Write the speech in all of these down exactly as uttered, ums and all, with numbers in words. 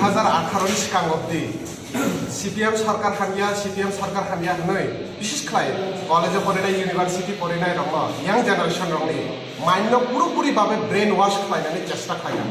Dui hazar atharo ni swkang obdi C P M sarkar hamya, C P M sarkar hamya hwnwi bises khlai college o porinai, university porinai rokno, young generation rokni mind no purapuri babe brain wash khlainani chesta khlaina.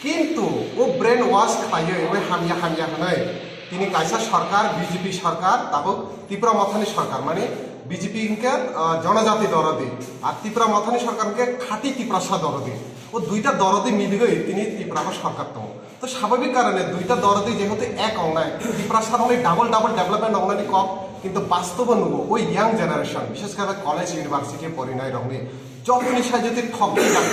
Kintu o brain wash khlaiwi bai hamya hamya hwnwi tini kaisa sarkar, B J P sarkar, tabuk Tipra Mothani sarkar, mane B J P hwnkhe, ah, jonojati dorodi, ar Tipra Mothani sarkar hwnkhe khati Tiprasa dorodi. O duita dorodi miligwi tini Tiprano sarkar tongo. To swabhabik karone duita dorodi jehetu ek ongnai, Tiprasa rokni double double development ongnani kok, kintu bastobo nugo, o young generation, bishes kore college, university porinai rokni jotoni sai jodi thok di jak,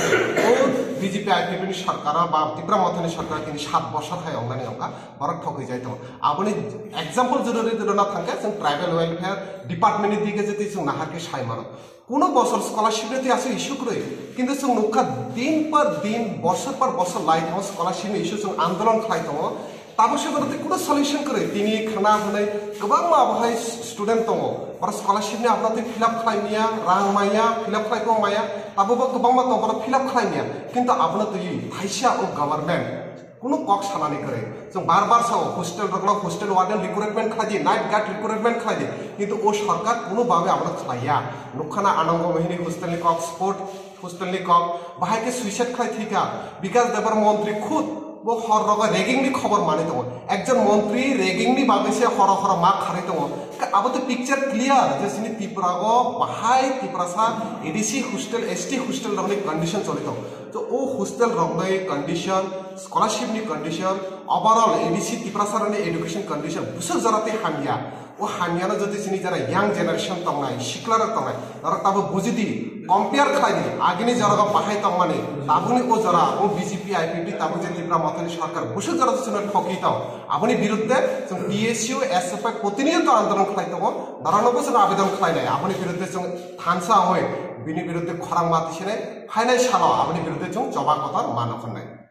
o B J P I P F ni sarkar ba Tipra Mothani sarkar tini sat bosor hai ongnani ongkha, borok thokwi jai tongo. Aboni example jodi rwna thangkhe, chwng tribal welfare department ni dike jodi chwng naharkhe sai mano. Kuno bosor scholarship ni twi aswk issue kwrwi, kintu chwng nukha din par din, bosor par bosor lai tongo scholarship ni issue, chwng andolon khlai tongo. Tabuk se borok twi kuno solution kwrwi, tini khna hwnwi kwbangma abohai student tongo, borok scholarship ni abono twi fill up khlai maya, rang maya, fill up khlai tong maya, tabukbo kwbangma tongo borok fill up khlai maya, kintu abono twi thaisa o government kuno kok sanani kwrwi. Chwng bar bar sao, hostel rokno hostel warden recruitment khlai di, night guard recruitment khlai di, kintu o sarkar kuno babe abono khlai ya. Nukha na Anango Mohini hostel ni kok, sport hostel ni kok, bahai khe suicide khlai thwikha Bikash Debbar montri khud, bo hor rogo ragging ni khobor manwi tongo. Ekjon montri ragging ni bagwi se horo horo ma kharwi tongo. Ka-, abo to picture clear je chini Tripura o bahai Tiprasa A D C hostel, S T hostel rokni condition choli tongo. To o hostel rokni condition, scholarship ni condition, overall A D C Tiprasa rokni education condition bwswk jora tei hamya. O hamyano jodi chini jara young generation tongnai, siklarok tongnai, norok tabuk buji di, compare khlai di, agini jora o bahai tongmani, tabukni o jora o B J P I P F ni tabuk je Tipra Mothani sarkar bwswk jora chwngno thokwi tong, aboni biruddhe chwng T S U, S F I protiniyoto andolon khlai tongo, norokno bwswk abedon khlai nai, aboni biruddhe chwng thansa hoi bini biruddhe khorang ma tisinai, phainai salo aboni biruddhe chwng choba kotor ma nokhnai.